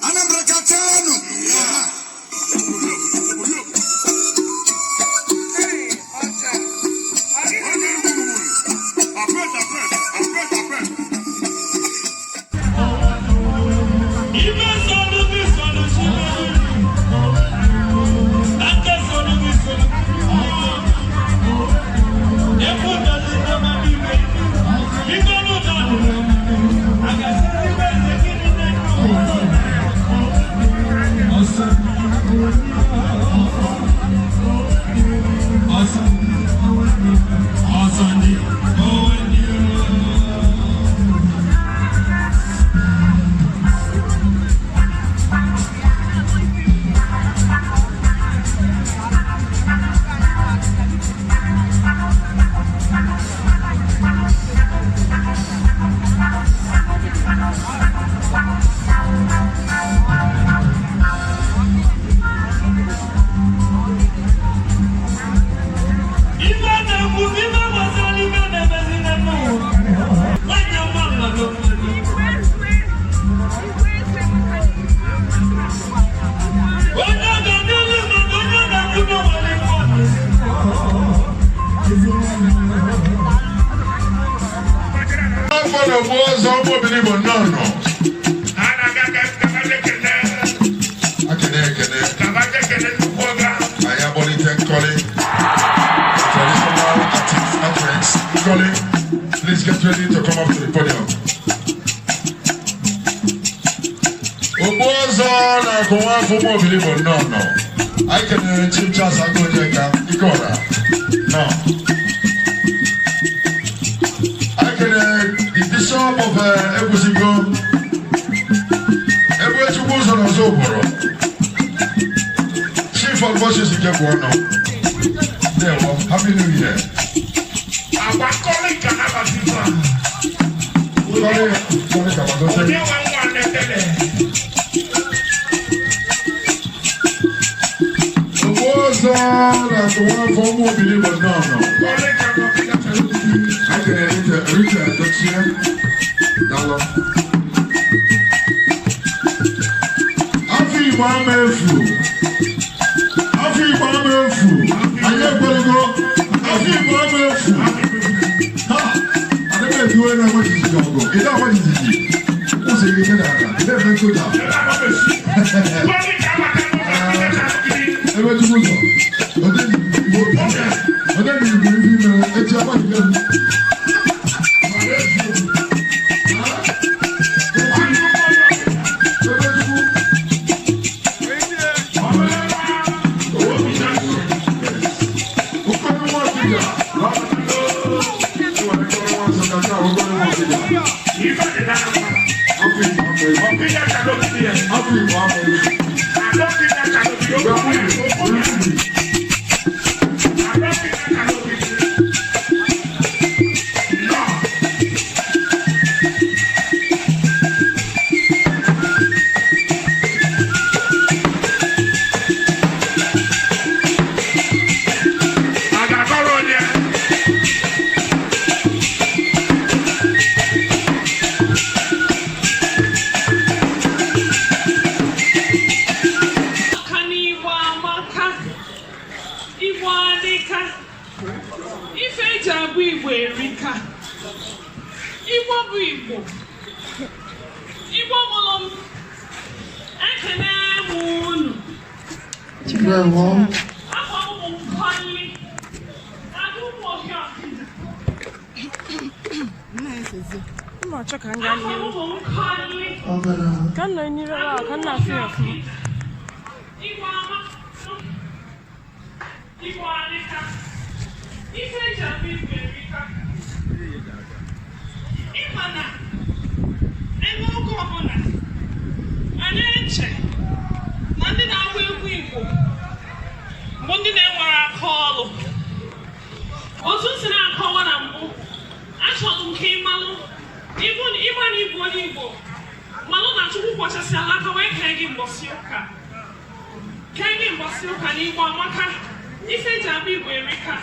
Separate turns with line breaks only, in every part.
Anambra kachanụ.
Please get ready to come up to the podium. Ogbuọzọ na-akụwa afọ ụmụ Obiligbo nnọọ nọ. Anyị kenere Chief Charles Agụjeka Ikeọra nọ. Anyị kenere the Bishop of Ekwusigo, ebe Chukwu ụzọ na ọzọ ụbụrụ. Chief Alphonsus Ikekwu ọnụ. Ndewo, Happy New Year.
Agbakọrọ ka ha baptizim.
Sorry, sorry, Kabagote.
Onye nwe nwa netele.
Ogbuọzọ na-akụwa afọ ụmụ Obiligbo nnọọ nọ.
Kọrọ ka nọkịta.
Anyị kenere Rita Rita Dochie. Daalụ. Afọ Igbo ama efu. Afọ Igbo ama efu. Anyị ekwelugo. Afọ Igbo ama efu. Ha! Adịghị etuwe na-enwe jijiji ọgụ. Ị na-enwe jijiji. Ụzọ ike n'ala. Ị na-eme nkụja.
Kọrọ ka maka nọkịta.
Ebe Chukwu nọ. Ode Igbo ode Igbo ife ime echi agbaghị m. Ebe Chukwu. Ụfọdụ nwa ọkịja. Ụfọdụ nwa Nsụka nke a ụfọdụ nwa ọkịja.
Ife dị na
Afọ Igbo ama efu.
ọkịja ka nọkịta ya.
Afọ Igbo ama efu.
Adọkịta ka nọkịta. Adọkịta ka nọkịta. Nọ. A ga-akọrọ onye?
Aka n'Igbo amaka, Igbo adịka, ife eji abụ Igbo erika. Igbo bụ Igbo, Igbo mụrụ m, ekene m unu.
Ndewo.
Afọ m bụ Nkọli Ada ụmụ ọhịa Ọkịja.
M achọ ka m gaa
Afọ m
n'ihu.
bụ Nkọli.
Ka m nọ n'iru ebe a, ka m na-afụ ya ọfụma.
Igbo amaka, Igbo adịka, ife eji abụ Igbo erika. Ịma na ebe oge ọbụla a na-eche na ndị na-agba egwu Igbo bụ ndị na-enwere aka ọlụ, otu m si na-akọwa na mbụ, achọrọ m ka ị malụ ịma na ịbụ onye Igbo, malụ na Chukwu kwachasịala aka wee kee gị mbọsị ụka, kee gị mbọsị ụka na Igbo amaka, ife eji abụ na-agba Igbo erika.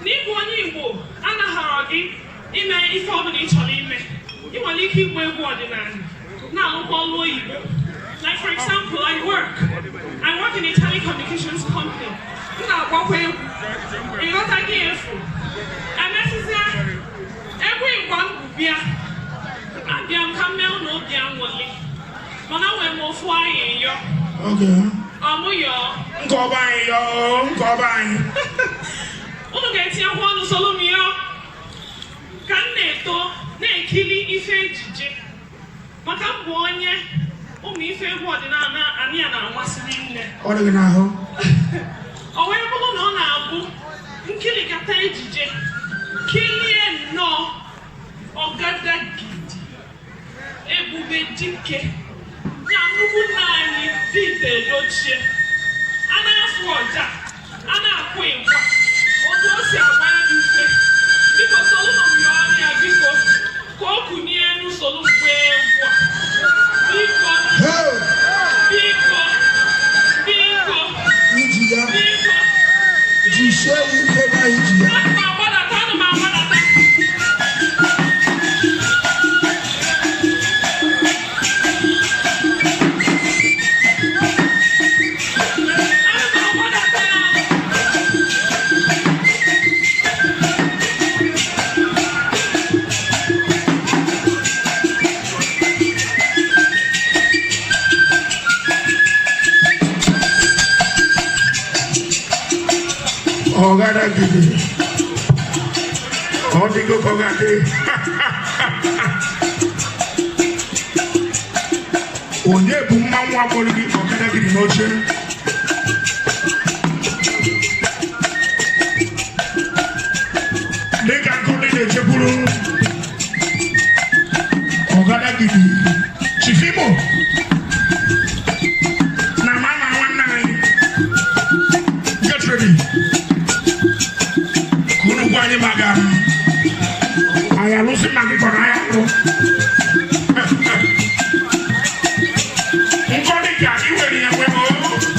Na ịbụ onye Igbo anaghọrọ gị ime ife ọbụla ị chọrọ ime. Ị nwere ike ịgba egwu ọdịnala na-alụkwa ọlụ oyibo. Like, for example, I work in a telecommunications company. M na-agbakwa egwu. Ịghọta gị efu emesịsịa egwu ịgba m bụ bịa abịa m ka m mee ụlọ obi aṅụrị, mana nwere m ofu anyị yọ.
Okay.
Ọmụ yọọ.
Nke ọba anyị yọọ, nke ọba anyị.
Unu ga-etinyekwa ọnụ solo m yọọ. Ka m na-eto na-ekiri ife ejije, maka m bụ onye ụmụ ife egwu ọdịnala anyị a na-amasịrị nne.
Ọ dị gị n'ahụ.
O wee bụrụ na ọ na-abụ nkirikata ejije, kirie nnọọ ọgadagidi ebube dike ya, nnukwu nna anyị Pete Edochie, a na-afụ ọja, a na-akụ ịgba, otu o si agba ya dị mfe. Biko, solu m yọọ ya, biko, ka o kunie n'usoro mgbe egwu a, biko.
Hey!
Biko, biko.
Iji ya.
Biko.
Jisie ya ike na iji ya.
Ana m agbadata, ana m agbadata. Ana m agbadata.
Ọgadagidi, ọ dịgo ka ọ ga-adị. Onye bụ mmanwụ akpọrọ gị ọgadagidi n'oche? Dịka nkụ ndị na-echekwuru ọgadagidi Chief Imo na mama nwanne anyị, get ready ka unu gwa anyị maka anyị alụsị maka ịkọrọ anyị alụ nkọ dị ka ị nwere ya nwere.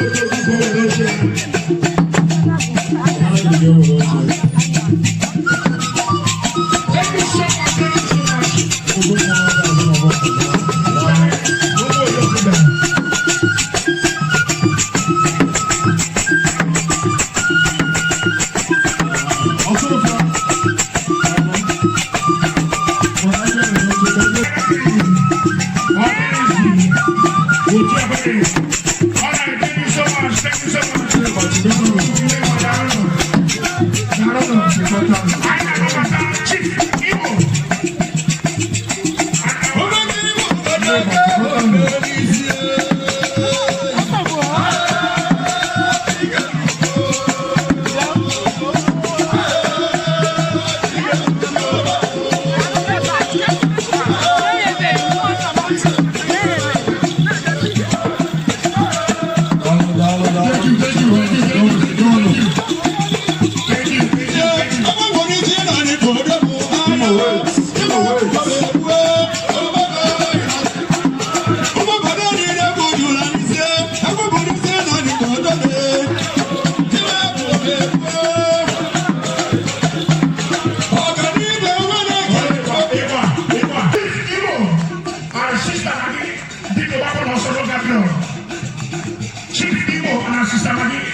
na-ekwu okwu ka o were oche. Thank you so much. Thank you so much. All right, thank you so much. Thank you so much. Chief Imo.
Thank you, thank you, thank you, thank you, thank you. Thank you, thank you, thank you. Igbo, Igbo, Igbo, our sister Maggie, biko gbapụ n'ọsọ n'oge adịrọ. Chief Igbo and our sister Maggie.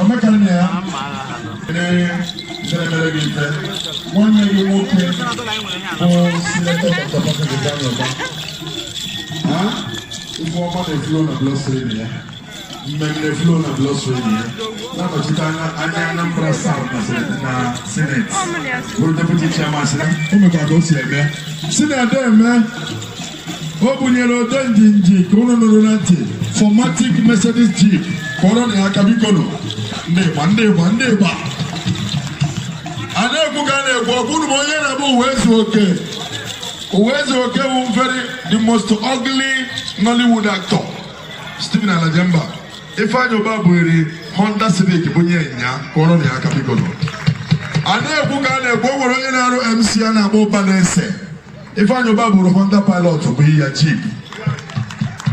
Omekannaya ya mere gị ife nwanne gị nwoke bụ Senator Dr. Patrick Ifeanyi Ubah. Ife ọma na-eflow na bloodstream ya, mmemme flow na bloodstream ya, na-anọchite anya Anambra South na Senate, bụrụ deputy chairman Senate. O mekwara ka o si eme si na ede eme. O bunyere ode njinji ka unu nụrụ na ntị, 4MATIC Mercedes Jeep. Kpọrọ na ya aka, biko nụ. Ndị ịgba, ndị ịgba, ndị ịgba, a na-ekwu ka a na-ekwu ọkụ unu. Ma onye na-abụ Uwaezuoke, Uwaezuoke bụ very the most ugly Nollywood actor, Stephen Alajemba. Ifeanyi Ubah bụrị Honda Civic bunye nya. Kpọrọ na ya aka, biko nụ. A na-ekwu ka a na-ekwu, o nwere onye na-arụ MC a na-akpọ Ụba na-ese. Ifeanyi Ubah bụrụ Honda Pilot bụ ya, Jeep.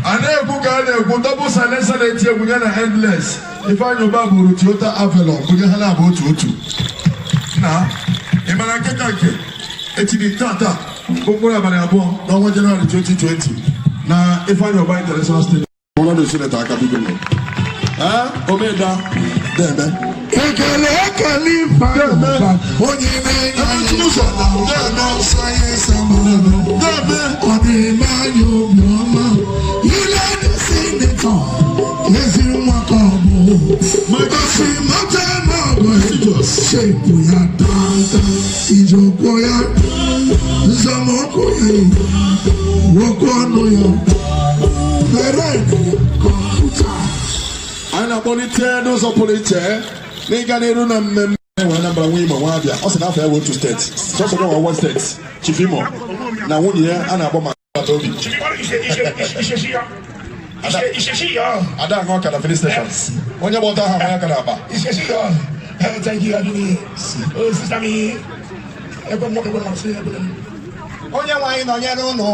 A na-ekwu ka a na-ekwu, double silencer na-eti egwu ya na endless. Ifeanyi Ubah bụrụ Toyota Avalon bunye ha na-abụ otu otu. Na ị mara nke ka nke etiri tata bụ mkpụrụ abalị 2 n'ọnwa Jenụwarị 2020 na Ifeanyi Ubah International Stadium. Ọnọdụ Senator aka, biko nụ. Ee, omeda deme.
Ekele, ekele Ifeanyi Ubah, onye na-enye anyị
Deme.
sayensị amụrụ.
Deme.
Ọ na-eme anyị obiọma ile dị. Senator, ezi nwa ka ọ bụ. Gosi mata eme ọgụ, shape ya tata, ijokwu ya, nzọmụkwụ ya, nwoke ọnụ ya pere kọmputa.
Anyị na-akpọlite n'ụzọ pụrụ iche n'ịga n'iru na mmemme nwe Anambra, nwe Imo, nwa Abịa. Ọ sị na afọ ya wee otu steeti sọsọ gị nwa steeti. Chief Imo na nwunye ya a na-akpọ maka agbata obi.
Ìṣesí yọ.
Ada aṅụ ọka na filling station, onye gbọta aha nwa ya ka na-akpa.
Ìṣesí yọ. Thank you, Aduni. Oh, sister mi. Ẹgbẹ́ mọ́, ẹgbẹ́ mọ́ sí ẹgbẹ́ mi.
Onye nwe anyị nọnyere ụnụ.